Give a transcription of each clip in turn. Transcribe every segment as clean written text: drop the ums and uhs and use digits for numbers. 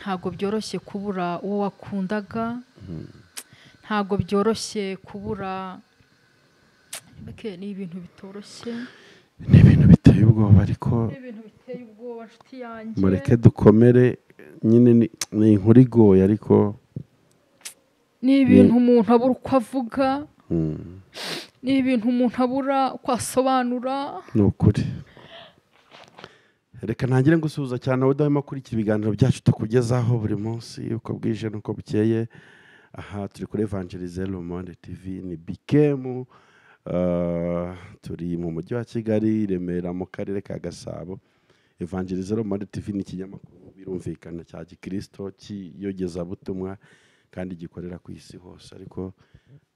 Ntabwo byoroshye kubura uwo wakundaga. Ntabwo byoroshye kubura, ni ibintu bitoroshye, ni ibintu biteye ubwoba, ariko ni ibintu biteye ubwoba nshuti yanjye. Mureke dukomere nyine, ni inkuru igoye, ariko ni ibintu umuntu abura uko avuga, ni ibintu umuntu abura uko asobanura. Ni ukuri. Reka ntangire ngusuhuza cyane wowe udahwema kurikira ibiganiro byacu tukugezaho buri munsi uko bwije n'uko bukeye. Aha turi kuri Evangelize Le Monde TV, ni Bikemu, turi mu mujyi wa Kigali, Remera, mu karere ka Gasabo. Evangelize Le Monde TV ni ikinyamakuru birumvikana cya gikristo cy'iyogezabutumwa kandi gikorera ku isi hose, ariko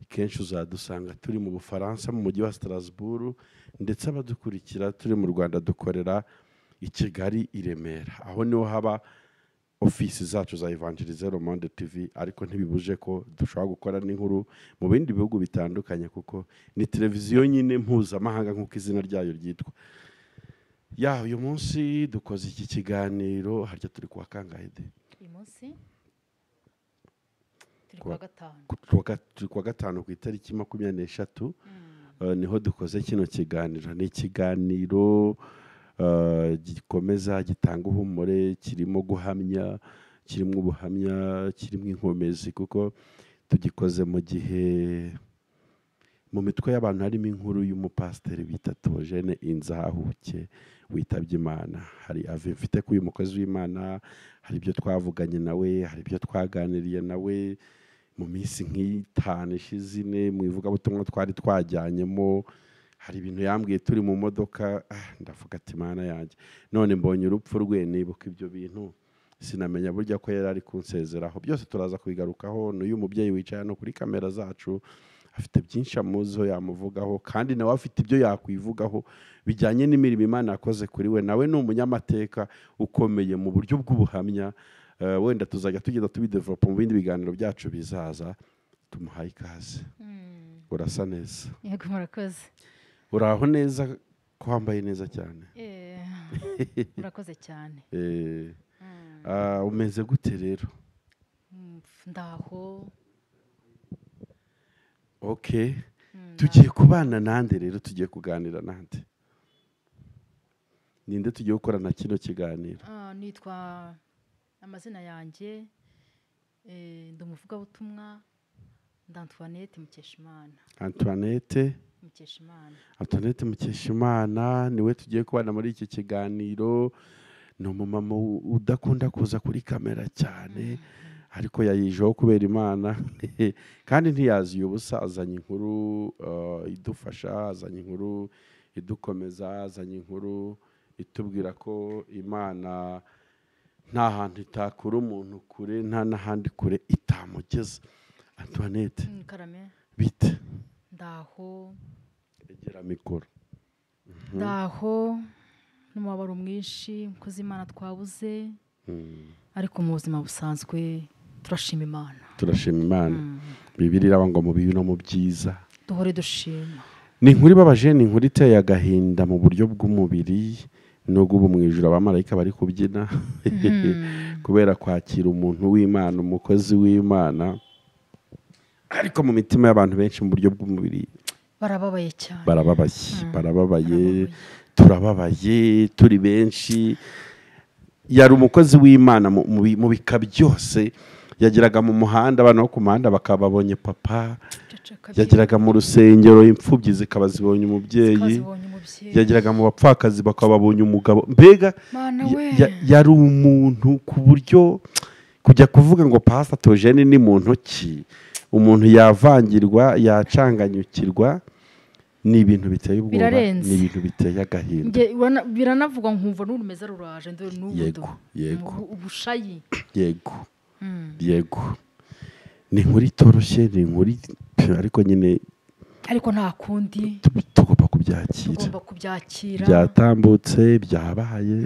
kenshi uzadusanga turi mu Bufaransa mu mujyi wa Strasbourg, ndetse abadukurikira turi mu Rwanda dukorera i Kigali, i Remera. Aho niho haba ofisi zacu za Evangelize Le Monde TV, ariko ntibibuje ko dushobora gukora n'inkuru mu bindi bihugu bitandukanye, kuko ni televiziyo nyine mpuzamahanga nk'uko izina ryayo ryitwa. Ya uyu munsi dukoze iki kiganiro, harya turi kuwa kangahe de? Uyu munsi turi kuwa gatanu. Turi kuwa gatanu ku itariki 23, niho dukoze kino kiganiro. Ni ikiganiro gikomeza gitanga uhumure, kirimo guhamya, kirimo ubuhamya, kirimo inkomezi, kuko tugikoze mu gihe mu mitwe y'abantu harimo inkuru y'umupasiteri bita Theogene Inzahuke witabye Imana. Hari ave mfite ko uyu mukozi w'Imana, hari ibyo twavuganye nawe, hari ibyo twaganiriye nawe mu minsi nk'itanu ishize, ine, mu ivugabutumwa twari twajyanyemo. Hari ibintu yambwiye turi mu modoka, ndavuga ati Mana yanjye, none mbonye urupfu rwe nibuka ibyo bintu, sinamenya burya ko yari ari kunsezeraho. Byose turaza kubigarukaho. N'uyu mubyeyi wicaye hano kuri kamera zacu afite byinshi amuziho yamuvugaho, kandi nawe afite ibyo yakwivugaho bijyanye n'imirimo Imana yakoze kuri we. Nawe ni umunyamateka ukomeye mu buryo bw'ubuhamya. Wenda tuzajya tugenda tubidevelopa mu bindi biganiro byacu bizaza. Tumuhaye ikaze. Urasa neza. Yego, murakoze. Uraho neza, ko wambaye neza cyane. Murakoze cyane. Umeze gute rero? Ndaho. Okay. Tugiye kubana nande rero, tugiye kuganira nande? Ninde tugiye gukorana kino kiganiro? Nitwa, amazina yanjye, ndi umuvugabutumwa, ndi Antoinette Mukeshimana. Antoinette Mukeshimana. Antoinette Mukeshimana niwe tugiye kubana muri iki kiganiro. Ni umumama udakunda kuza kuri kamera cyane, ariko yayijeho kubera Imana kandi ntiyaziye ubusa. Azanye inkuru idufasha, azanye inkuru idukomeza, azanye inkuru itubwira ko Imana nta hantu itakura umuntu kure, nta n'ahandi kure itamugeza. Antoinette, Karame. Bite? Ndaho. Egera mikoro. Ndaho n'umubabaro mwinshi, mukozi Imana twabuze, ariko mu buzima busanzwe turashima Imana. Turashima Imana. Bibiliya iraba ngo mu bibi no mu byiza duhore dushima. Ni inkuru ibabaje, ni inkuru iteye agahinda mu buryo bw'umubiri, nubwo ubu mu ijuru abamarayika bari kubyina kubera kwakira umuntu w'Imana, umukozi w'Imana, ariko mu mitima y'abantu benshi mu buryo bw'umubiri barababaye cyane. Barababaye, barababaye, turababaye, turi benshi. Yari umukozi w'Imana mu bika byose. Yageraga mu muhanda, abantu bo ku muhanda bakababonye papa. Yageraga mu rusengero, imfubyi zikaba zibonye umubyeyi. Yageraga mu bapfakazi bakababonye umugabo. Mbega yari umuntu ku buryo kujya kuvuga ngo Pastor Theogene ni muntu ki, umuntu yavangirwa, yacanganyukirwa. Ni ibintu biteye ubwoba, ni ibintu biteye agahinda. Biranavugwa nkumva n'urumeza ruraje ndore n'ubudo. Yego, ubushayi. Yego. Yego. Ni inkuru itoroshye, ni inkuru ariko nyine, ariko nta kundi tugomba kubyakira. Tugomba kubyakira. Byatambutse, byabaye.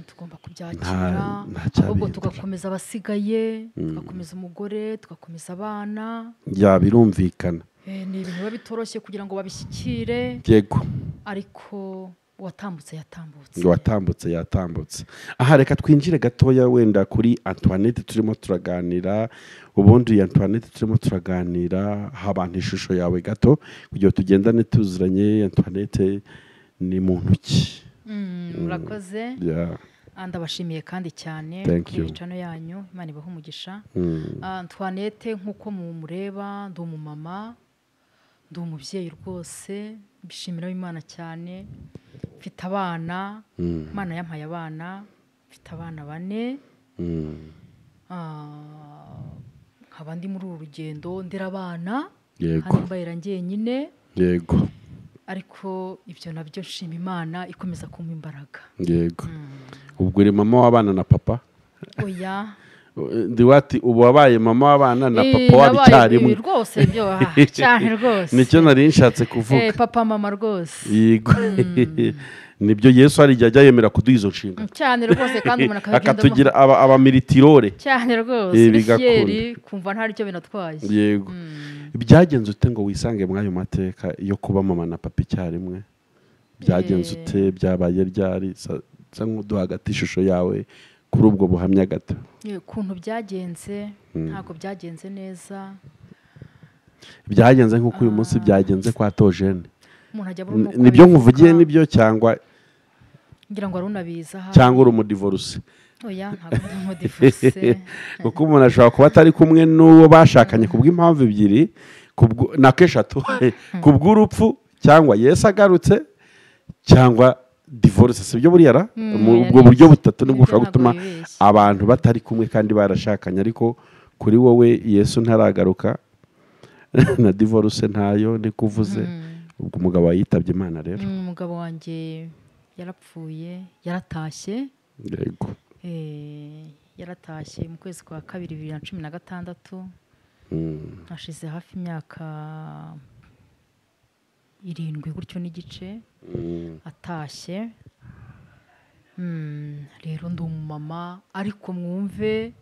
Tugomba kubyakira. Ahubwo tugakomeza abasigaye, tugakomeza umugore, tugakomeza abana. Ya birumvikana. Ni ibintu biba bitoroshye kugira ngo babishyikire. Yego. Ariko Uwatambutse yatambutse. Uwatambutse yatambutse. Aha reka twinjire gatoya wenda kuri Antoinette turimo turaganira. Ubundi Antoinette turimo turaganira, abantu ishusho yawe gato kugira tugendane tuziranye. Antoinette ni muntu ki? Murakoze. Ndabashimiye kandi cyane kuri channel yanyu, Imana ibahe umugisha. Antoinette nkuko mumureba ndi umumama, ndi umubyeyi rwose, mbishimira Imana cyane. Mfite abana, Imana yampaye abana, mfite abana 4. Nkaba ndi muri uru rugendo ndera abana, kandi mbayera njyenyine. Yego. Ariko ibyo nabyo nshima Imana ikomeza kumpa imbaraga. Yego. Ubwo uri mama w'abana na papa? Oya. Ndi wati ubu wabaye mama w'abana na papa wabicyarimwe. Rwose ibyo cyane rwose. Nicyo nari nshatse kuvuga. Papa mama rwose. Yego. Nibyo Yesu ari jya yemera kuduha izo nshinga. Cyane rwose, kandi umuntu akabigendamo. Akatugira abamiritirore. Cyane rwose. Bigakunda. Kumva nta ricyo binatwaye. Yego. Byagenze ute ngo wisange muri ayo mateka yo kuba mama na papa icyarimwe? Byagenze ute? Byabaye ryari? Sa nk'uduha hagati ishusho yawe kuri ubwo buhamya gato. Ukuntu byagenze ntabwo byagenze neza. Byagenze nk'uko uyu munsi byagenze kwa Tojene. Nibyo nkuvugiye nibyo cyangwa ngira ngo arunabiza cyangwa uri umudivorce? Oya, ntabwo ndi umudivorce. Kuko umuntu ashobora kuba atari kumwe n'uwo bashakanye kubw'impamvu ebyiri, na keshatu, kubw'urupfu cyangwa Yesu agarutse cyangwa divorce. Sibyo buriya ra? Ubwo buryo butatu nibwo bushobora gutuma abantu batari kumwe kandi barashakanye, ariko kuri wowe Yesu ntaragaruka na divorce ntayo ndikuvuze. Ubwo umugabo yitabye Imana rero. Umugabo wanjye yarapfuye, yaratashye. Yego. Yaratashye mu kwezi kwa 2 2016. Hashize hafi imyaka 7 gutyo n'igice atashye. Rero ndi umumama, ariko mwumve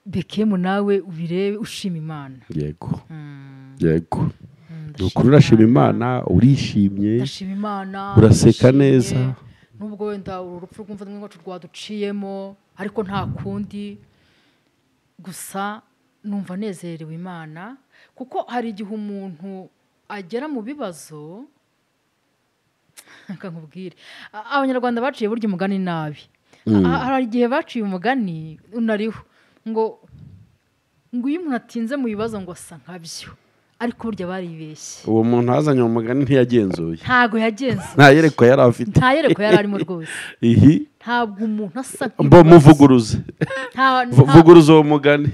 Bekemu nawe ubirebe ushima Imana. Yego. Yego. Ukuri urashima Imana, urishimye. Ndashima Imana, uraseka neza. Nubwo wenda urupfu rw'umuvandimwe wacu rwaduciyemo, ariko nta kundi, gusa numva nezerewe Imana, kuko hari igihe umuntu agera mu bibazo. Nkakubwire, Abanyarwanda baciye burya umugani nabi. Hari igihe baciye umugani unariho ngo iyo umuntu atinze mu bibazo ngo asa nkabyo, ariko burya baribeshye. Uwo muntu azanye umugani ntiyagenzuye. Ntago yagenzuye. Nta yereko yari afite. Nta yereko yari arimo rwose. Ntabwo umuntu asa mbo muvuguruze. Vuguruza uwo mugani.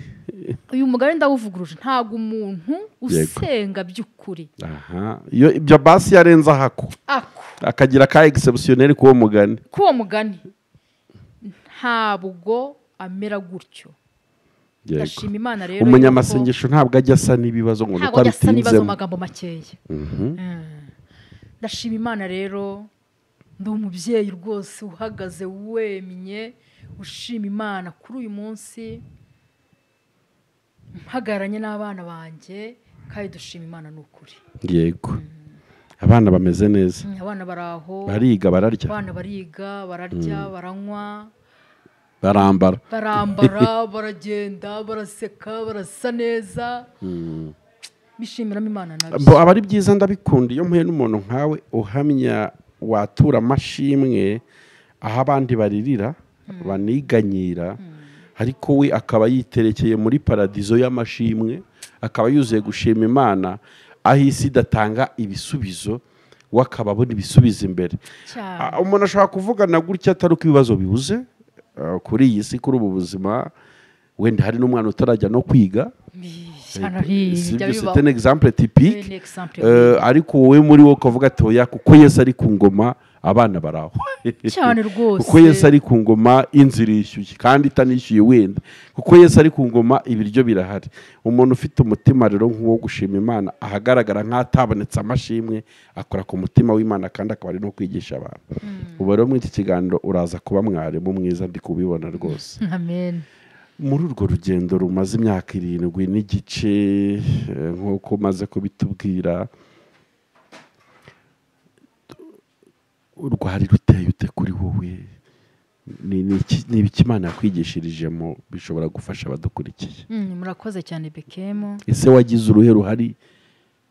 Uyu mugani ndawuvuguruje. Ntabwo umuntu usenga by'ukuri. Aha. Iyo ibyo basi yarenza hako. Akagira ka exceptionnel kuwo mugani. Kuwo mugani. Ntabwo amera gutyo. Ndashima Imana rero. Umunyamasengesho ntabwo ajya asa n'ibibazo ngo nuko abitinzemo. Ntabwo magambo makeya. Ndashima Imana rero, ndi umubyeyi rwose uhagaze wemye, ushima Imana kuri uyu munsi, mpagaranye n'abana banjye, kandi dushima Imana n'ukuri. Yego. Abana bameze neza. Abana baraho. Bariga bararya. Abana bariga bararya, baranywa. Barambara. Barambara, baragenda, baraseka, barasa neza. Bishimiramo Imana nabyo. Aba ari byiza, ndabikunda iyo mpuye n'umuntu nkawe uhamya watura amashimwe aho abandi baririra, baniganyira, ariko we akaba yiterekeye muri paradizo y'amashimwe, akaba yuzuye gushima Imana, aho isi idatanga ibisubizo, we akaba abona ibisubizo imbere. Umuntu ashobora kuvugana gutya atari uko ibibazo bibuze kuri iyi si, kuri ubu buzima. Wenda hari n'umwana utarajya no kwiga, c'est un exemple typique. Ariko wowe muri wo ukavuga ati oya, kuko Yesu ari ku ngoma abana baraho. Cyane rwose. Kuko Yesu ari ku ngoma inzu irishyuye kandi itanishyuye wenda. Kuko Yesu ari ku ngoma ibiryo birahari. Umuntu ufite umutima rero nk'uwo gushima Imana, ahagaragara nk'atabonetse amashimwe, akora ku mutima w'Imana kandi akaba ari no kwigisha abantu. Ubu rero muri iki kiganiro uraza kuba mwarimu mwiza, ndi kubibona rwose. Amen. Muri urwo rugendo rumaze imyaka 7 n'igice nk'uko umaze kubitubwira, Rwari ruteye ute kuri wowe? Ni ibiki Imana yakwigishirijemo bishobora gufasha abadukurikiye? Murakoze cyane Bekemo. Ese wagize uruhe ruhari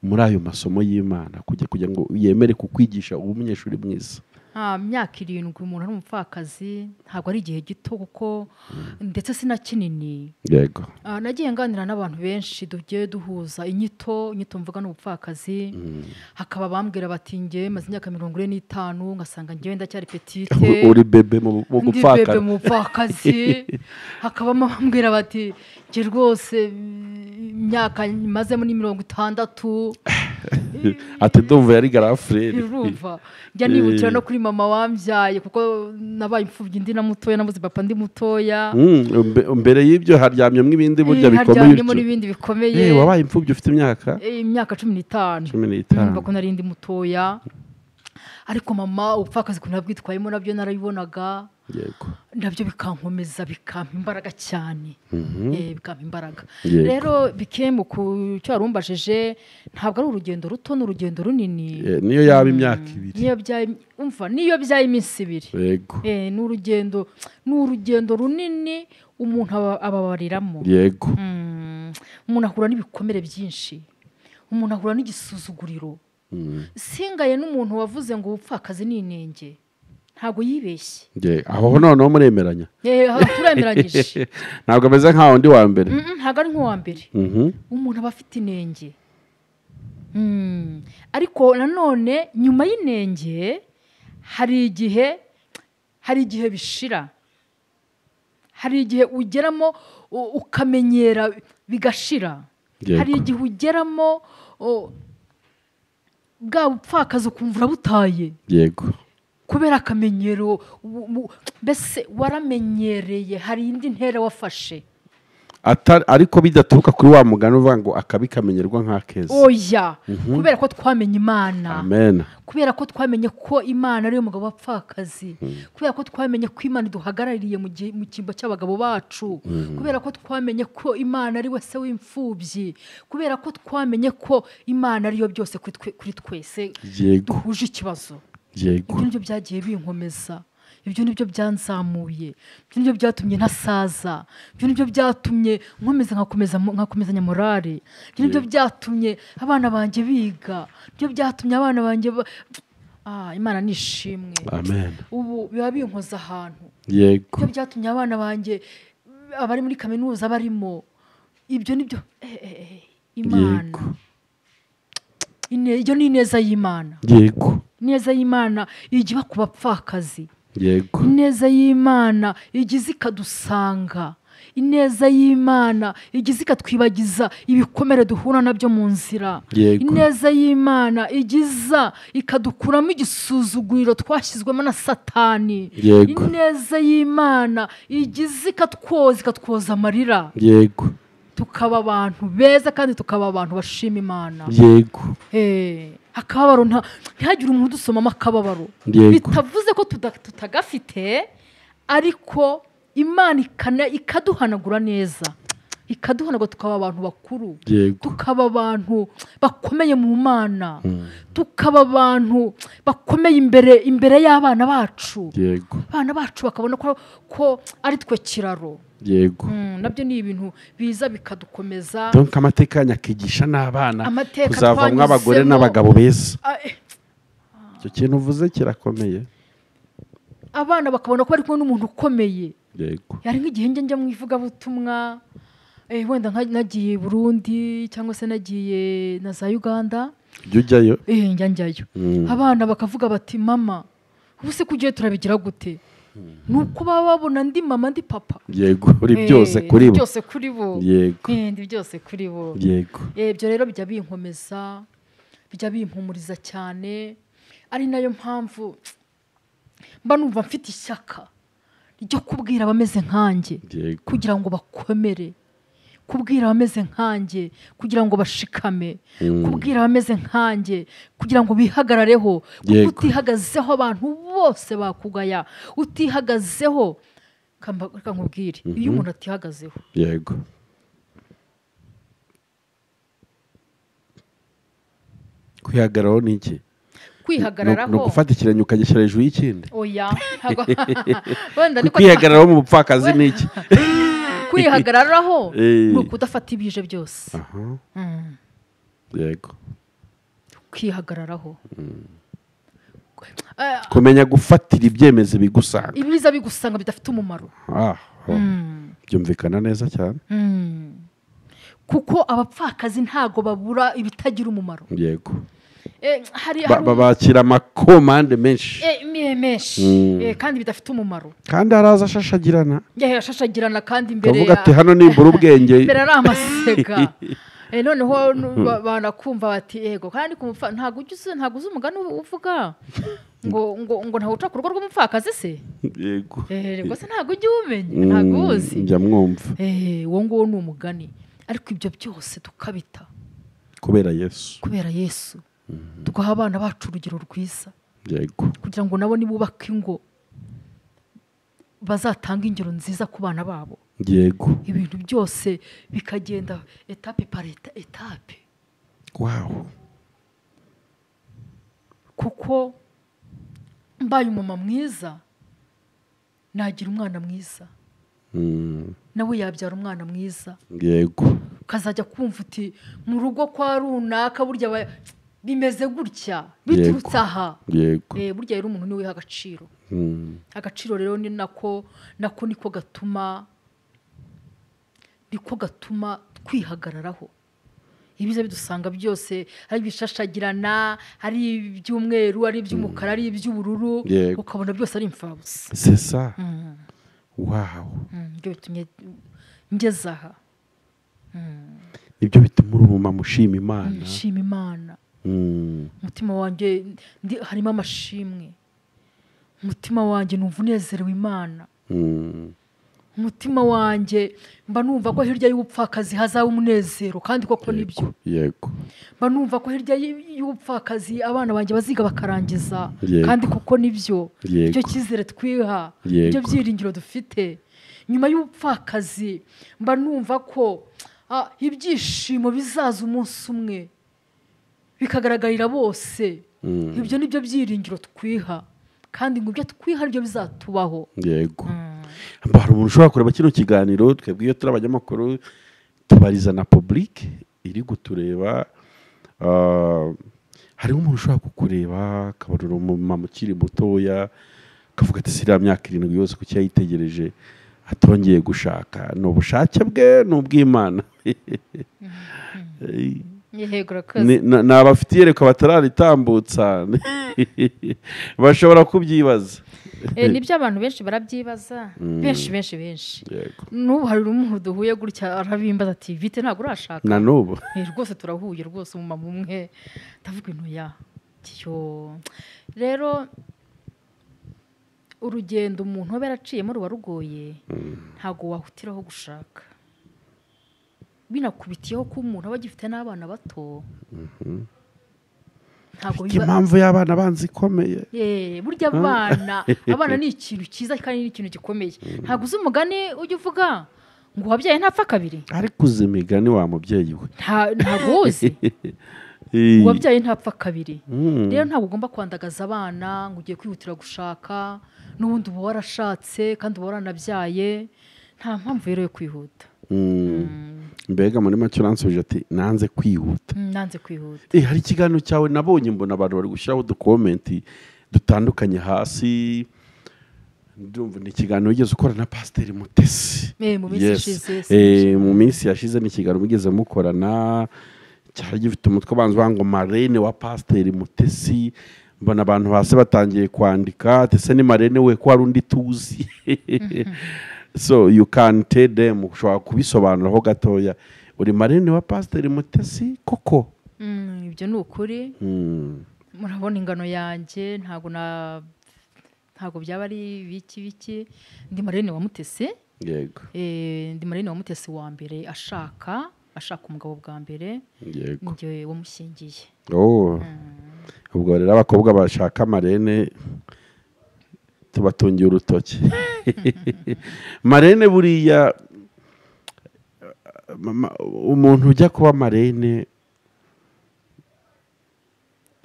muri ayo masomo y'Imana kugira ngo yemere kukwigisha uba umunyeshuri mwiza? Myaka 7 umuntu ari umupfakazi ntabwo ari igihe gito, kuko ndetse sina kinini. Yego. Nagiye nganira n'abantu benshi tugiye duhuza inyito mvuga n'ubupfakazi. Hakaba bambwira bati nge maze imyaka 45 ngasanga ngewe ndacyari petite, uri bebe mu gupfakara, bebe mu bupfakazi. Hakaba bambwira bati nge rwose imyaka maze muri 60. Ati ndumva yari garafrere. Urumva njya nibukira no kuri mama wambyaye, kuko nabaye imfubyi ndi na mutoya, nabuze papa ndi mutoya. Mbere y'ibyo haryamyemo ibindi burya bikomeye, haryamyemo n'ibindi bikomeye. Wabaye imfubyi ufite imyaka? Imyaka 15. 15. Ko nari ndi mutoya, ariko mama ubupfakazi kuntu nabwitwayemo nabyo narabibonaga. Yego. Nabyo bikankomeza, bikampa imbaraga cyane. Bikampa imbaraga. Rero Bikemu ku cyo warumbajije, ntabwo ari urugendo ruto, ni urugendo runini. Niyo yaba imyaka 2. Niyo bya umva, niyo bya iminsi 2. Yego. Ni urugendo runini umuntu ababariramo. Yego. Umuntu ahura n'ibikomere byinshi. Umuntu ahura n'igisuzuguriro. Singaye n'umuntu wavuze ngo ubupfakazi ni inenge. Ntabwo yibeshye. Aho noneho muremeranya? Turemeranyije. Ntabwo ameze nkaho ndi wa mbere. Ntabwo ari nk'uwa mbere. Umuntu aba afite inenge. Ariko nanone nyuma y'inenge hari igihe bishira. Hari igihe ugeramo ukamenyera bigashira. Hari igihe ugeramo bwa bupfakazi ukumva urabutaye. Yego. Kubera akamenyero, mbese waramenyereye, hari indi ntera wafashe. Ariko bidaturuka kuri wa mugani uvuga ngo akabikamenyerwa nk'akeza. Oya, kubera ko twamenye Imana. Amen. Kubera ko twamenye ko Imana ari umugabo wapfakazi. Kubera ko twamenye ko Imana iduhagarariye mu cyimbo cy'abagabo bacu. Kubera ko twamenye ko Imana ari we se w'imfubyi. Kubera ko twamenye ko Imana ariyo byose kuri twese. Duhuje ikibazo. Yego. Ibyo nibyo byagiye binkomeza. Ibyo nibyo byanzamuye. Ibyo nibyo byatumye ntasaza. Ibyo nibyo byatumye nkomeza nkakomezanya morale. Ibyo nibyo byatumye abana banjye biga. Ibyo byatumye abana banjye Imana nishimwe. Amen. Ubu biba binkoza ahantu. Yego. Ibyo byatumye abana banjye abari muri kaminuza barimo. Ibyo nibyo Imana. Iyo ni ineza y'Imana. Yego. Ineza y'Imana igiba ku bapfakazi. Yego. Ineza y'Imana igize ikadusanga. Ineza y'Imana igize ikatwibagiza ibikomere duhura nabyo mu nzira. Ineza y'Imana igiza ikadukuramo igisuzuguriro twashyizwemo na Satani. Ineza y'Imana igize ikatwoza, ikatwoza amarira. Yego. Tukaba abantu beza kandi tukaba abantu bashima Imana. Yego. Akababaro ntihagire umuntu udusomamo akababaro. Bitavuze ko tutagafite, ariko Imana ikaduhanagura neza. Ikaduhanagura tukaba abantu bakuru. Tukaba abantu bakomeye mu Mana. Tukaba abantu bakomeye imbere y'abana bacu. Abana bacu bakabona ko ari twe kiraro. Yego. Nabyo ni ibintu biza bikadukomeza. Donc amateka nyakigisha n'abana kuzavamwa abagore n'abagabo beza. Icyo kintu uvuze kirakomeye. Abana bakabona ko bari kumwe n'umuntu ukomeye. Yego. Yari nk'igihe njya mu ivugabutumwa, wenda nagiye Burundi cyangwa se nagiye na za Uganda. Ujyayo? Njya njyayo. Abana bakavuga bati mama, ubu se kugiye turabigira gute? Nuko baba babona ndi mama ndi papa. Yego, uri byose kuri bo. Byose kuri bo. Yego. Ndi byose kuri bo. Yego. Ibyo rero bijya binkomeza, bijya bimpumuriza cyane. Ari nayo mpamvu mba numva mfite ishyaka ryo kubwira abameze nkanjye kugira ngo bakomere, kubwira abameze nkanjye kugira ngo bashikame, kubwira abameze nkanjye kugira ngo bihagarareho. Kuko utihagazeho abantu bose bakugaya, utihagazeho reka nkubwire, iyo umuntu atihagazeho. Yego. Kwihagararaho ni iki? Kwihagararaho ni ugufata ikirenge ukagishyira hejuru y'ikindi. Oya, wenda niko kwihagararaho mu bupfakazi ni iki? Kwihagararaho ni ukudafata ibije byose. Yego. Kwihagararaho. Kumenya gufatira ibyemezo bigusanga. Ibiza bigusanga bidafite umumaro. Byumvikana neza cyane. Kuko abapfakazi ntago babura ibitagira umumaro. Yego. Babakira amakomande menshi. Menshi. Kandi bidafite umumaro. Kandi araza ashashagirana. Ashashagirana kandi imbere. Kavuga ati hano nimbura ubwenge. Imbere ari amasega. Noneho banakumva bati yego kandi kumupfa ntago uzi ntago uzi umugani uvuga ngo ngo ngo ntago uca ku rugo rw'umupfakazi se. Yego. Rego se ntago ujya umenya ntago uzi. Njya mwumva. Uwo nguwo ni umugani ariko ibyo byose tukabita kubera Yesu. Kubera Yesu. Tugaha abana bacu urugero rwiza. Yego. Kugira ngo nabo nibubaka ingo bazatanga ingero nziza ku bana babo. Yego. Ibintu byose bikagenda etape par etape. Wow. Kuko mbaye umumama mwiza nagira umwana mwiza. Nawe yabyara umwana mwiza. Yego. Kazajya kumva uti mu rugo kwa runaka burya bimeze gutya biturutse aha. Yego. Burya rero umuntu niwe agaciro. Agaciro rero ni nako niko gatuma twihagararaho. Ibiza bidusanga byose hari ibishashagirana, hari iby'umweru, ari iby'umukara, ari iby'ubururu, ukabona byose ari imfabusa. C'est ça. Wow. Ibyo bitumye ngeze aha. Ibyo bituma uri umumama ushima Imana. Nshima Imana. Umutima wanjye harimo amashimwe. Umutima wanjye numva unezerewe Imana. Umutima wanjye mba numva ko hirya y'ubupfakazi hazaba umunezero kandi koko nibyo. Yego. Mba numva ko hirya y'ubupfakazi abana banjye baziga bakarangiza kandi koko nibyo. Icyo cyizere twiha, icyo byiringiro dufite. Nyuma y'ubupfakazi mba numva ko ibyishimo bizaza umunsi umwe bikagaragarira bose. Ibyo nibyo byiringiro twiha kandi ngo ibyo twiha nibyo bizatubaho. Yego. Hari umuntu ushobora kureba kino kiganiro, twebwe iyo turi abanyamakuru tubariza na public iri gutureba. Hari umuntu ushobora kukureba akabona umumama ukiri mutoya akavuga ati siriya myaka 7 yose kuki yayitegereje atongeye gushaka. Ni ubushake bwe ni ubw'Imana. Ni abafite iyerekwa batararitambutsa bashobora kubyibaza. Nibyo abantu benshi barabyibaza, benshi benshi benshi. N'ubu hari umuntu duhuye gutya arabimbaza ati vite ntabwo urashaka. Na n'ubu rwose turahuye rwose umumama umwe ndavuga intu ya cyo. Rero urugendo umuntu aba yaraciyemo ruba rugoye, ntago wahutiraho gushaka. Binakubitiyeho ko umuntu aba agifite n'abana bato. Ntago biba impamvu y'abana banzi ikomeye. Burya abana ni ikintu cyiza kandi ni ikintu gikomeye. Ntago uzi umugani ujya uvuga ngo wabyaye ntapfa kabiri. Ariko uzi imigani wa mubyeyi we. Ntago uzi. Wabyaye ntapfa kabiri. Rero ntabwo ugomba kwandagaza abana ngo ugiye kwihutira gushaka, n'ubundi uba warashatse kandi uba waranabyaye, nta mpamvu rero yo kwihuta. Mbega muri make uransubije ati nanze kwihuta. Nanze kwihuta. Hari ikiganiro cyawe nabonye mbona abantu bari gushyiraho udukomenti dutandukanye hasi. Ndumva ni ikiganiro wigeze ukora na Pasiteri Mutesi. Mu minsi ishize. Mu minsi yashize ni ikiganiro mugeze mukorana cyari gifite umutwe abanza ngo Marene wa Pasiteri Mutesi. Mbona abantu hasi batangiye kwandika ati se ni Marene we ko hari undi tuzi. So you can tell them, ushobora kubisobanuraho gatoya. Uri Marene wa Pasiteri Mutesi koko? Ibyo ni ukuri. Murabona ingano yanjye ntago byaba ari biki biki. Ndi Marene wa Mutesi. Yego. Ndi Marene wa Mutesi wa mbere ashaka umugabo bwa mbere. Yego. Njye wamushyingiye. Ubwo rero abakobwa bashaka Marene tubatungiye urutoki. Marene buriya umuntu ujya kuba Marene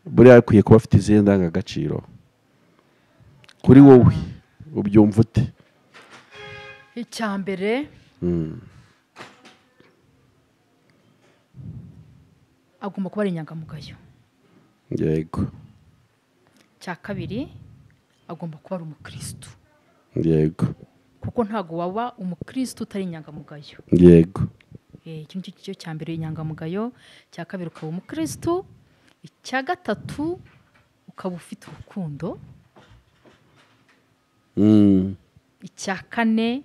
Buriya akwiye kuba afite izihe ndangagaciro kuri wowe ubyumva ute? Icya mbere agomba kuba ari inyangamugayo. Yego. Icya kabiri agomba kuba ari umukristo. Yego. Kuko ntago waba umukristo utari inyangamugayo. Yego. Iki nicyo cya mbere, inyangamugayo. Icya kabiri ukaba umukristo. Icya gatatu ukaba ufite urukundo. Icya kane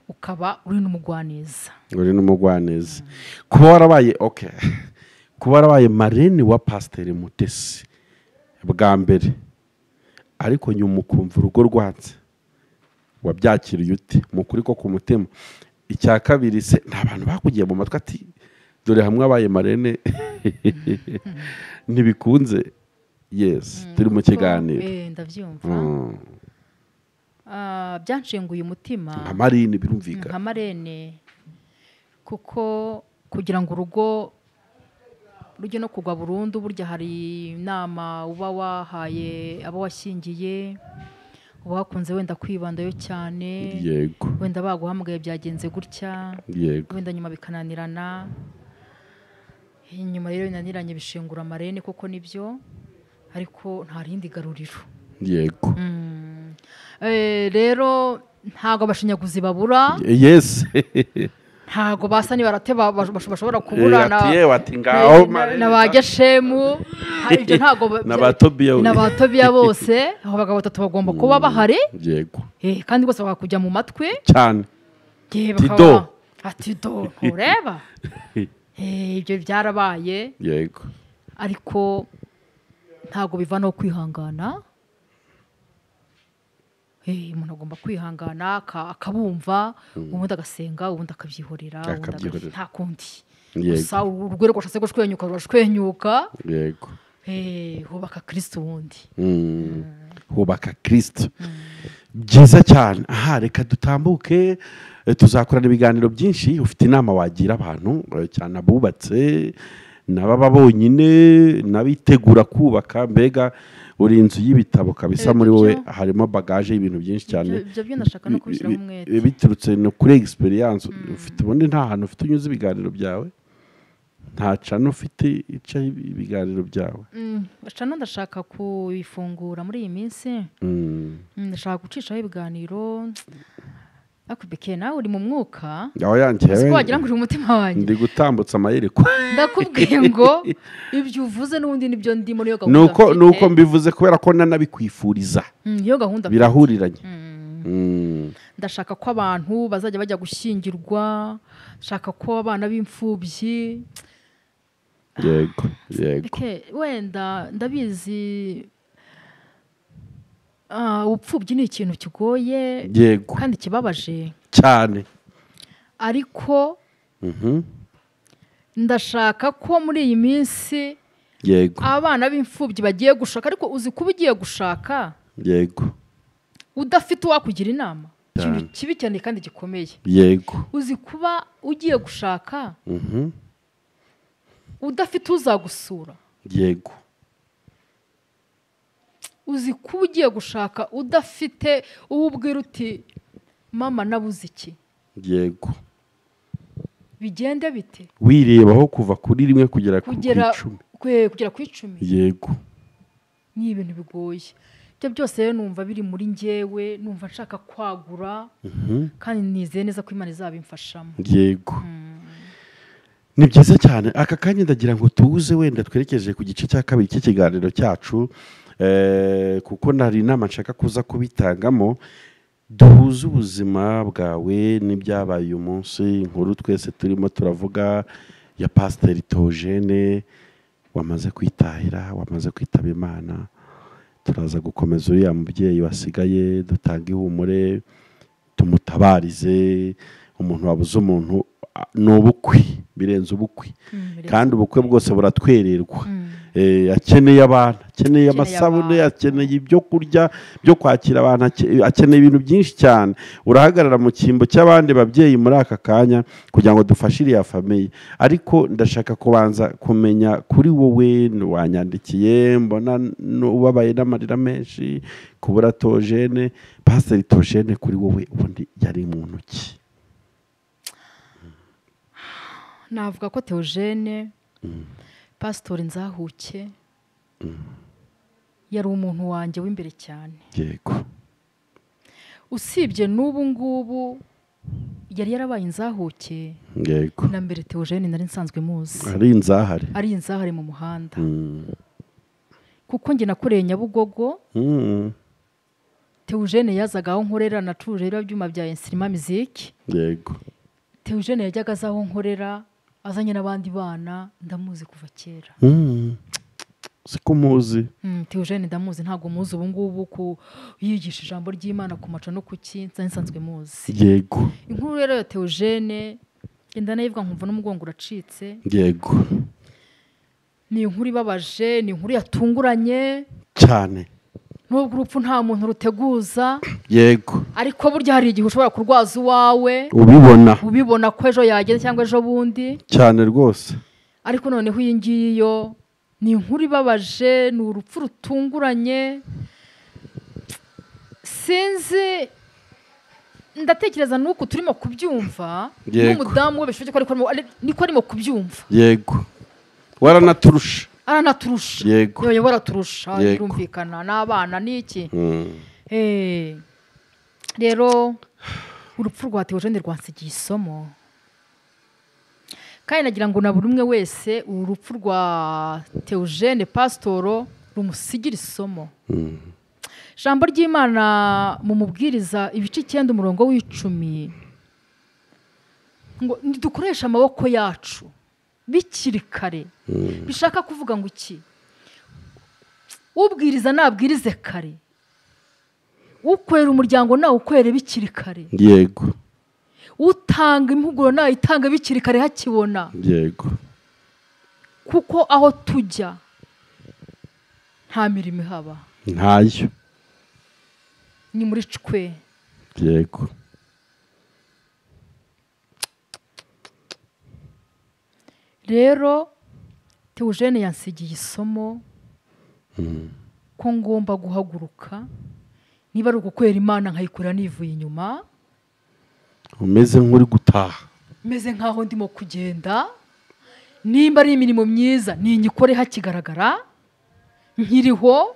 ukaba uri n'umugwaneza. Uri n'umugwaneza. Kuba warabaye okay. Kuba warabaye marene wa Pasiteri Mutesi bwa mbere, ariko nyuma ukumva urugo rwanze, wabyakiriye ute mu kuri ko ku mutima? Icya kabiri se nta bantu bakugiye mu matwi ati dore hamwe abaye marene ntibikunze? Yes, turi mu kiganiro. Ndabyumva. Byanshenguye umutima. Nka marine birumvikana. Nka marene, kuko kugira ngo urugo rujye no kugwa burundu, burya hari inama uba wahaye abo washyingiye, uba wakunze wenda kwibandayo cyane. Yego. Wenda baguhamagaye byagenze gutya. Yego. Wenda nyuma bikananirana. Inyuma rero binaniranye bishengura marene koko nibyo, ariko nta rindi garuriro. Yego. Rero ntago abashinyaguzi babura. Yes. Ntago basa ni barateba bashobora kuburana na ba Geshemu, ibyo ntago na ba Tobiya, na ba Tobiya bose aho bagabo batatu bagomba kuba bahari. Yego. Kandi bose bakakujya mu matwi cyane. Tido ati do ntureba. Ibyo byarabaye. Yego. Ariko ntago biva no kwihangana. Umuntu agomba kwihangana akabumva, ubundi agasenga, ubundi akabyihorera, nta kundi. Gusa urugero rwashatse gushwenyuka rurashwenyuka. Yego. Hubaka Kristo ubundi. Hubaka Kristo. Byiza cyane. Aha reka dutambuke, tuzakorana ibiganiro byinshi. Ufite inama wagira abantu cyane abubatse n'ababa bonyine n'abitegura kubaka, mbega uri inzu y'ibitabo kabisa muri wowe harimo bagage y'ibintu byinshi cyane. Ibyo byo ndashaka no kubishyiramo umwete biturutse no kuri experience ufite. Ubundi nta hantu ufite unyuze ibiganiro byawe, nta cano ufite ica ibiganiro byawe. Cano ndashaka kuyifungura muri iyi minsi. Ndashaka gucishaho ibiganiro. Akubeke nawe uri mu mwuka. Siko wagira ngo uri umutima wanjye. Ndi gutambutsa amayerekwa. Ndakubwiye ngo ibyo uvuze n'ubundi nibyo ndimo, niyo gahunda. Nuko mbivuze kubera ko nanabikwifuriza. Niyo gahunda birahuriranye. Ndashaka ko abantu bazajya bajya gushyingirwa, ndashaka ko abana b'imfubyi. Yego, yego. Wenda ndabizi ubupfubyi ni ikintu kigoye. Yego. Kandi kibabaje cyane. Ariko ndashaka ko muri iyi minsi Yego. abana b'imfubyi bagiye gushaka, ariko uzi kuba ugiye gushaka. Yego. Udafite uwakugira inama, ikintu kibi cyane kandi gikomeye. Yego. Uzi kuba ugiye gushaka udafite uzagusura. Yego. Uzi kuba ugiye gushaka udafite uwubwira uti mama nabuze iki. Yego. Bigende bite? Wirebaho kuva kuri rimwe kugera ku 10. Kugera ku 10. Yego. Ni ibintu bigoye. Ibyo byose rero numva biri muri njyewe, numva nshaka kwagura, kandi nizeye neza ko Imana izabimfashamo. Yego. Ni byiza cyane. Aka kanya ndagira ngo tuze wenda twerekeje ku gice cya kabiri cy'ikiganiro cyacu, kuko nari inama nshaka kuza kubitangamo. Duhuze ubuzima bwawe n'ibyabaye uyu munsi, inkuru twese turimo turavuga ya Pasiteri Theogene wamaze kwitahira, wamaze kwitaba Imana. Turaza gukomeza uriya mubyeyi wasigaye, dutanga ihumure, tumutabarize. Umuntu wabuze umuntu ni ubukwe, birenze ubukwe, kandi ubukwe bwose buratwererwa. Akeneye abantu, akeneye amasabune, akeneye ibyo kurya byo kwakira abantu, akeneye ibintu byinshi cyane. Urahagarara mu cyimbo cy'abandi babyeyi muri aka kanya kugira ngo dufashe iriya famiye. Ariko ndashaka kubanza kumenya kuri wowe, wanyandikiye mbona ubabaye n'amarira menshi kubura Theogene. Pasiteri Theogene kuri wowe ubundi yari muntu ki? Navuga ko Theogene Pasitori Nzahuke yari umuntu wanjye w'imbere cyane. Yego. Usibye n'ubu ngubu yari yarabaye inzahuke. Yego. Na mbere Theogene nari nsanzwe muzi. Ari inzahare. Ari inzahare mu muhanda. Kuko njye nakoreye Nyabugogo. Theogene yazaga aho nkorera, nacuruje rero byuma bya Instrima Music. Yego. Theogene yajyaga aho nkorera azanye n'abandi bana, ndamuzi kuva kera. Siko muzi. Theogene ndamuzi, ntago muzi ubu ngubu ku yigisha ijambo ry'Imana ku maco no kuki, nsanzwe muzi. Yego. Inkuru rero ya Theogene inda nayivuga nkumva n'umugongo uracitse. Yego. Ni inkuru ibabaje, ni inkuru yatunguranye cyane. Nubwo urupfu nta muntu ruteguza. Yego. Ariko burya hari igihe ushobora kurwaza uwawe ubibona ko ejo yageze cyangwa ejo bundi cyane rwose. Ariko noneho iyi ngiyi yo ni inkuru ibabaje, ni urupfu rutunguranye. Sinzi, ndatekereza nuko turimo kubyumva n'umudamu we bishoboke ko ariko niko arimo kubyumva. Yego. Waranaturusha. Aranaturusha. Yego. Yoyo baraturusha, birumvikana n'abana n'iki. Rero urupfu rwa Theogene rwansigiye isomo. Kandi nagira ngo na buri umwe wese urupfu rwa Theogene Pasitoro rumusigira isomo. Ijambo ry'Imana mu mubwiriza ibice 9 umurongo w'10 ngo dukoresha amaboko yacu bikiri kare. Bishaka kuvuga ngo iki? Ubwiriza nabwirize kare, ukwera umuryango nawe ukwere bikiri kare. Yego. Utanga impuguro nawe itanga bikiri kare hakibona. Yego. Kuko aho tujya nta mirimo ihaba. Ntayo. Ni muri cwe. Yego. Rero Theogene yansigiye isomo ko ngomba guhaguruka, niba ari ugukorera Imana nkayikorera nivuye inyuma, umeze nk'uri gutaha, meze nkaho ndimo kugenda. Nimba ari imirimo myiza ninyikore hakigaragara nkiriho.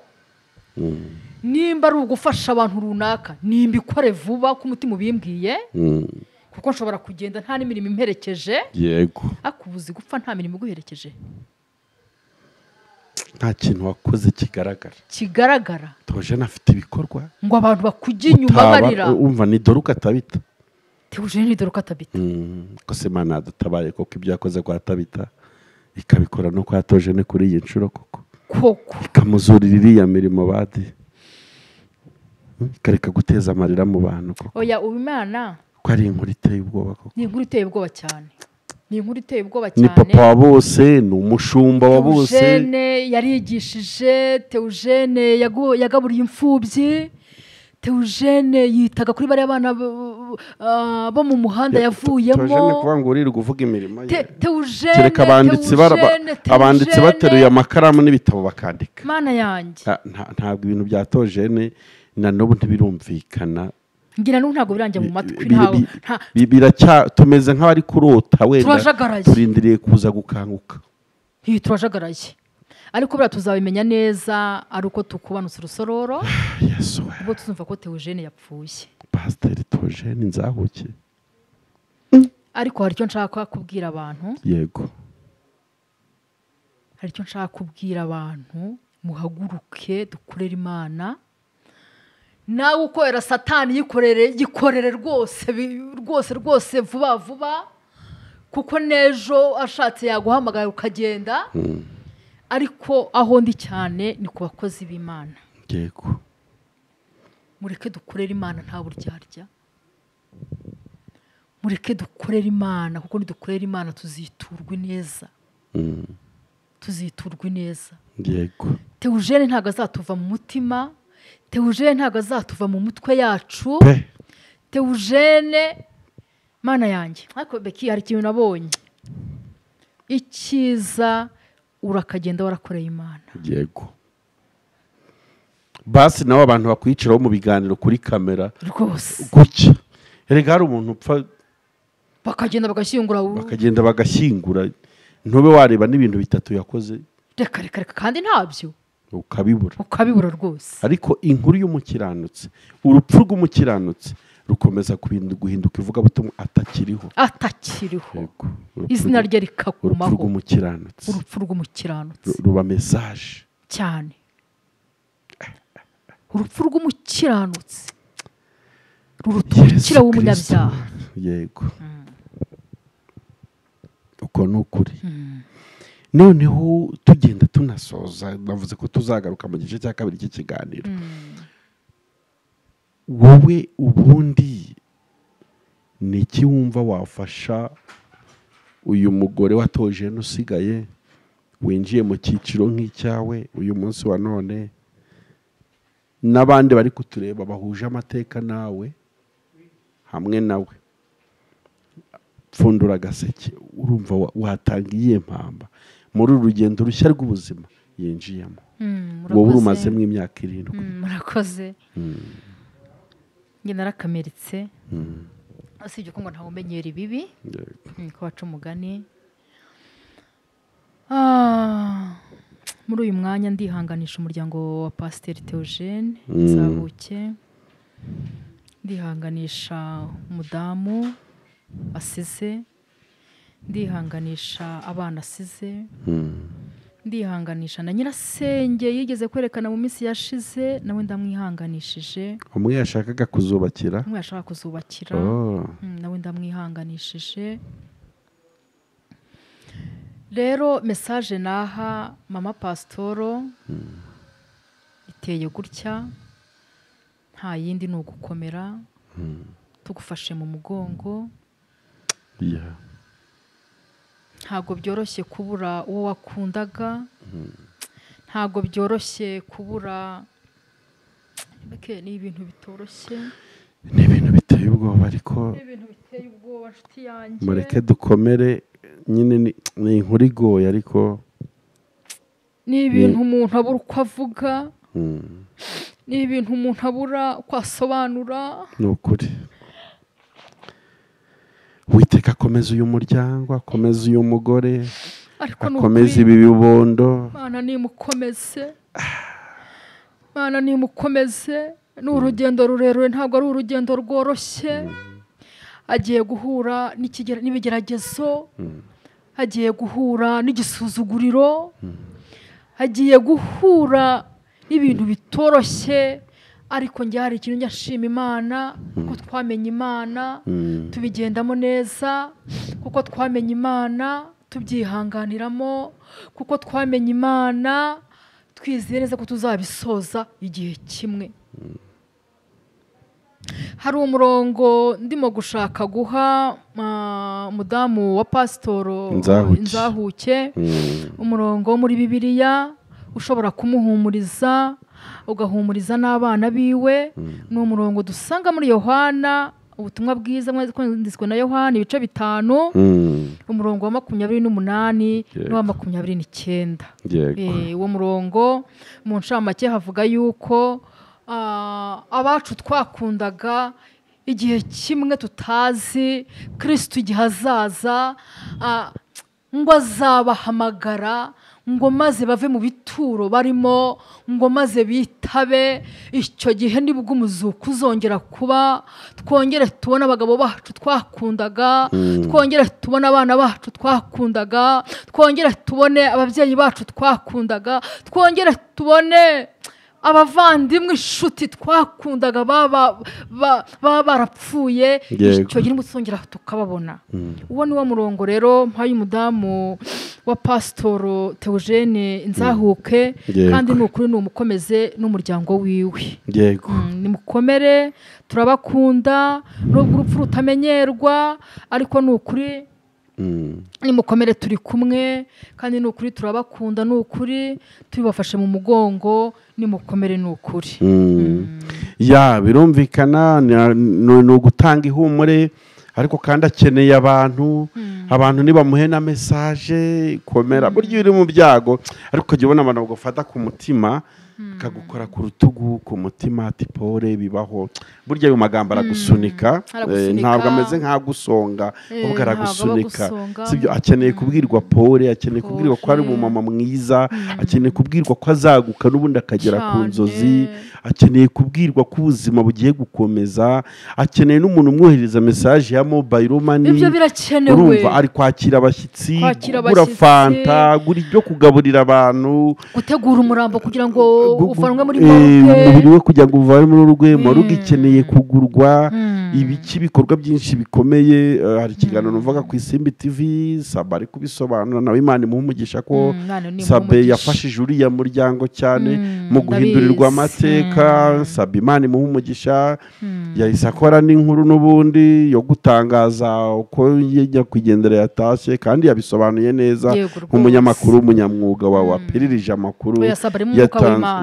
Nimba ari ugufasha abantu runaka nimbikore vuba ko umutima ubimbwiye. Kuko nshobora kugenda nta n'imirimo imperekeje. Yego. Akubuzi gupfa nta mirimo iguherekeje. Nta kintu wakoze kigaragara. Kigaragara. Theogene afite ibikorwa ngo abantu bakujye inyuma barira. Umva ni Doruka Tabita. Theogene ni Doruka Tabita. Ko se Imana dutabaye koko ibyo yakoze kwa Tabita ikabikora no kwa Theogene kuri iyi nshuro koko. Koko. Ikamuzurira iriya mirimo badi. Ikareka guteza amarira mu bantu koko. Oya ubimana ko ari inkuru iteye ubwoba koko. Ni inkuru iteye ubwoba cyane. Ni inkuru iteye ubwoba cyane. Ni papa wa bose, ni umushumba wa bose. Theogene yarigishije, Theogene yagaburiye imfubyi, Theogene yitaga kuri bariya bana bo mu muhanda yavuyemo. Theogene kuvuga ngo uririrwa uvuga imirimo ye. Theogene kereka abanditsi bateruye amakaramu n'ibitabo bakandika. Mana yanjye. Ntabwo ibintu bya Theogene na n'ubu ntibirumvikana. Ngira n'ubu ntabwo birangiye mu matwi, biracya tumeze nk'abari kurota wenda turindiriye kuza gukanguka. Turajagaraye. Ariko buriya tuzabimenya neza ari uko tukubanutse urusororo. Yesu. Ubwo tuzumva ko Theogene yapfuye. Pasiteri Theogene Nzahuke. Ariko hari icyo nshaka kubwira abantu. Yego. Hari icyo nshaka kubwira abantu, muhaguruke dukorere Imana. Nawe ukorera Satani yikorere, yikorere rwose rwose rwose vuba vuba, kuko nejo ashatse yaguhamagara ukagenda. Ariko aho ndi cyane ni ku bakozi b'Imana. Yego. Mureke dukorere Imana nta buryarya. Mureke dukorere Imana, kuko nidukorera Imana tuziturwa neza. Tuziturwe neza. Yego. Theogene ntabwo azatuva mu mutima, Theogene ntabwo azatuva mu mutwe yacu. Theogene mana yanjye, ariko Beki hari ikintu nabonye. Icyiza urakagenda warakoreye Imana. Yego. Basi nawe abantu bakwiciraho mu biganiro kuri kamera rwose. Gutya. Erega hari umuntu upfa bakagenda bagashyingura, bakagenda bagashyingura, ntube wareba n'ibintu bitatu yakoze. Reka reka reka, kandi ntabyo ukabibura. Ukabibura rwose. Ariko inkuru y'umukiranutsi, urupfu rw'umukiranutsi rukomeza guhinduka ivugabutumwa atakiriho. Atakiriho. Izina rye rikagumaho. Urupfu rw'umukiranutsi. Urupfu rw'umukiranutsi ruba message cyane. Urupfu rw'umukiranutsi ruruta umukira w'umunyabyaha. Yego. Uko ni ukuri. Noneho tugenda tunasoza, navuze ko tuzagaruka mu gice cya kabiri cy'ikiganiro. Wowe ubundi ni iki wumva wafasha uyu mugore wa Theogene usigaye winjiye mu cyiciro nk'icyawe uyu munsi wa none, n'abandi bari kutureba bahuje amateka nawe hamwe nawe? Pfundura agaseke, urumva watanga iyihe mpamba muri uru rugendo rushya rw'ubuzima yinjiyemo? Wowe urumazemo imyaka 7. Murakoze. Njye narakameritse. Usibye ko ngo ntawe umenyera ibibi, ko baca umugani. Muri uyu mwanya ndihanganisha umuryango wa Pasiteri Theogene Nzahuke, ndihanganisha umudamu asize, ndihanganisha abana asize, ndihanganisha na nyirasenge yigeze kwerekana mu minsi yashize, nawe ndamwihanganishije. Umwe yashakaga kuzubakira, umwe yashaka kuzubakira, nawe ndamwihanganishije. Rero message naha mama pasitoro iteye gutya, nta yindi ni ugukomera, tugufashe mu mugongo. Ntabwo byoroshye kubura uwo wakundaga, ntabwo byoroshye kubura, ni ibintu bitoroshye, ni ibintu biteye ubwoba, ariko ni ibintu biteye ubwoba nshuti yanjye. Mureke dukomere nyine, ni inkuru igoye, ariko ni ibintu umuntu abura uko avuga, ni ibintu umuntu abura uko asobanura. Ni ukuri. Uwiteka akomeza uyu muryango, akomeza uyu mugore, akomeza ibi bibondo. Mana nimukomeze, Mana nimukomeze. Ni urugendo rurerure, ntabwo ari urugendo rworoshye. Agiye guhura n'ibigeragezo, agiye guhura n'igisuzuguriro, agiye guhura n'ibintu bitoroshye. Ariko njye hari ikintu njya Imana, kuko twamenye Imana tubigendamo neza, kuko twamenye Imana tubyihanganiramo, kuko twamenye Imana twizeye neza ko tuzabisoza igihe kimwe. Hari umurongo ndimo gushaka guha umudamu wa Pasitoro Nzahuke, umurongo wo muri Bibiliya ushobora kumuhumuriza ugahumuriza n'abana biwe. Ni umurongo dusanga muri Yohana, ubutumwa bwiza bwanditswe na Yohana ibice 5, umurongo wa 28 n'uwa 29. Uwo murongo mu ncamake havuga yuko abacu twakundaga igihe kimwe tutazi Kristo igihe azaza, ngo azabahamagara ngo maze bave mu bituro barimo, ngo maze bitabe. Icyo gihe nibwo umuzuko uzongera kuba, twongere tubone abagabo bacu twakundaga, twongere tubone abana bacu twakundaga, twongere tubone ababyeyi bacu twakundaga, twongere tubone abavandimwe inshuti twakundaga baba barapfuye. Icyo gihe nibwo tuzongera tukababona. Uwo ni wo murongo rero mpaye umudamu wa Pasitoro Theogene Nzahuke, kandi ni ukuri ni umukomeze n'umuryango wiwe. Nimukomere, turabakunda nubwo urupfu rutamenyerwa, ariko ni ukuri Nimukomere turi kumwe kandi ni ukuri turabakunda, ni ukuri tubafashe mu mugongo, nimukomere ni ukuri. Ya birumvikana ni ugutanga ihumure, ariko kandi akeneye abantu. Abantu nibamuhe na message komera, buryo uri mu byago ariko ukajya ubona abantu bagufata ku mutima, akagukora ku rutugu ku mutima ati pole bibaho. Burya ayo magambo aragusunika, ntabwo ameze nk'agusonga, ahubwo aragusunika. Sibyo, akeneye kubwirwa pole, akeneye kubwirwa ko ari umumama mwiza, akeneye kubwirwa ko azaguka n'ubundi akagera ku nzozi, akeneye kubwirwa ko ubuzima bugiye gukomeza, akeneye n'umuntu umwohereza message ya mobile money. Ibyo birakenewe. Urumva ari kwakira abashyitsi, gura fanta, gura ibyo kugaburira abantu, gutegura umurambo kugira ngo uvanwe muri morgue, umubiri we kugira ngo uvanwe muri urwe morgue ikeneye kugurwa, ibiki bikorwa byinshi bikomeye. Hari ikiganiro numvaga ku Isimbi TV, Sabe ari kubisobanura, nawe Imana imuhe umugisha ko Sabe yafashije uriya muryango cyane mu guhindurirwa amateka. Sabe Imana imuhe umugisha, yahise akora n'inkuru n'ubundi yo gutangaza uko nyakwigendera yatashye, kandi yabisobanuye neza nk'umunyamakuru w'umunyamwuga wapiririje amakuru,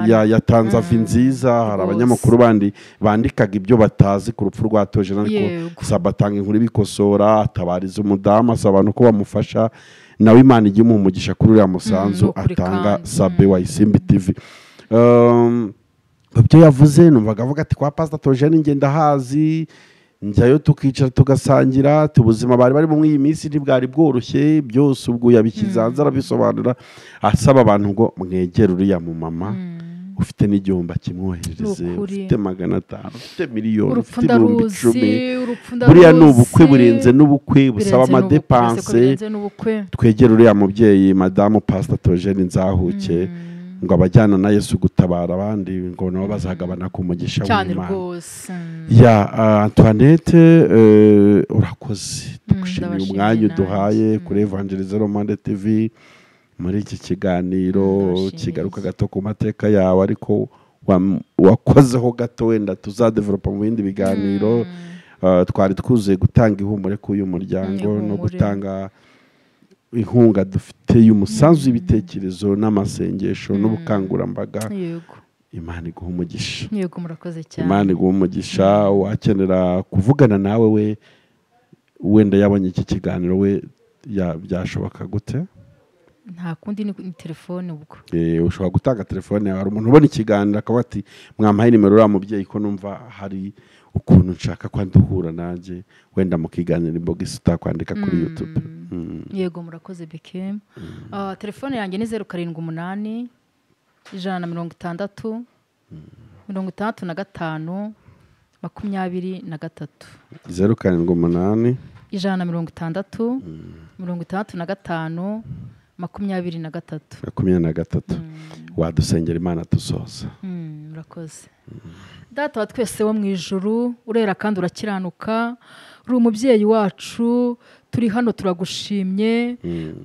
yatanze avi nziza. Hari abanyamakuru bandi bandikaga ibyo batazi ku rupfu rwa Tojena, ariko Sabe atanga inkuru ibikosora, atabariza umudamu, asaba abantu ko bamufasha. Nawe Imana ijye imuha umugisha kuri uriya musanzu atanga. Sabe wa Isimbi TV, ibyo yavuze numvaga avuga ati kwa Pastor Tojena njye ndahazi, njyayo tukicara tugasangira, ubuzima bari bari mu iyi minsi ntibwari bworoshye, byose ubwo yabikizanza arabisobanura, asaba abantu ngo mwegere uriya mumama ufite n'igihomba kimwoherereze, ufite 500, ufite miliyoni, ufite 10,000. Buriya ni ubukwe burenze n'ubukwe busaba amadepanse. Twegere uriya mubyeyi madamu Pastor Tojena Nzahuke, ngo abajyana na Yesu gutabara abandi ngo nabo bazagabana ku mugisha w'Imana. Ya Antoinette, urakoze, tugushimiye umwanya uduhaye kuri Evangelise Romande TV muri iki kiganiro kigaruka gato ku mateka yawe, ariko wakozeho gato, wenda tuzadevelopa mu bindi biganiro. Twari twuzuye gutanga ihumure k'uyu muryango no gutanga inkunga dufite y'umusanzu w'ibitekerezo n'amasengesho n'ubukangurambaga. Imana iguha umugisha. Yego, murakoze cyane. Imana iguha umugisha. Wakenera kuvugana nawe we wenda yabonye iki kiganiro we byashoboka gute? Nta kundi ni telefone ubwo. Ushobora gutanga telefone yawe, umuntu ubona ikiganiro akaba ati mwampaye nimero uriya mubyeyi ko numva hari ukuntu nshaka ko nduhura nanjye, wenda mukiganira inbox utakwandika kuri YouTube. Yego, murakoze BKM. Telefone yanjye ni 078 160 65 23. 078 160 65 23. 23. Wadusengera Imana tusoza. Murakoze. Data wa twese wo mu ijuru, urera kandi urakiranuka, uri umubyeyi wacu, turi hano turagushimye,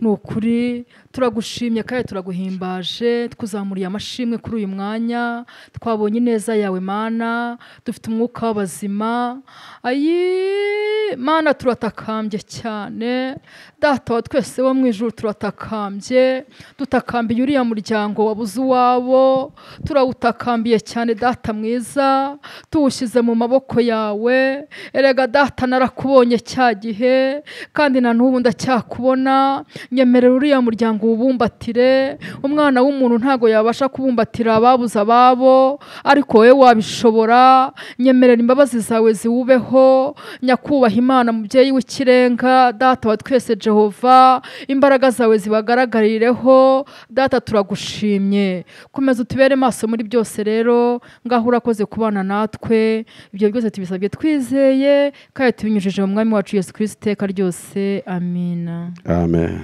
ni ukuri turagushimye kandi turaguhimbaje, twuzamuriye amashimwe kuri uyu mwanya, twabonye ineza yawe Mana, dufite umwuka w'abazima. Ayi Mana, turatakambye cyane. Data wa twese wo mu ijuru, turatakambye, dutakambiye uriya muryango wabuze uwabo, turawutakambiye cyane Data mwiza, tuwushyize mu maboko yawe. Erega Data, narakubonye cya gihe kandi na n'ubu ndacyakubona, nyemerera uriya muryango uwubumbatire. Umwana w'umuntu ntago yabasha kubumbatira ababuze ababo, ariko wowe wabishobora. Nyemerera imbabazi zawe ziwubeho, nyakubaha Imana mubyeyi w'ikirenga, Data wa twese Jehova, imbaraga zawe zibagaragaririreho. Data turagushimye, komeza utubere maso muri byose. Rero ngaho urakoze kubana natwe, ibyo byose tubisabye twizeye kandi tubinyujije mu Mwami wacu Yesu Kristo iteka ryose. Amina. Amen.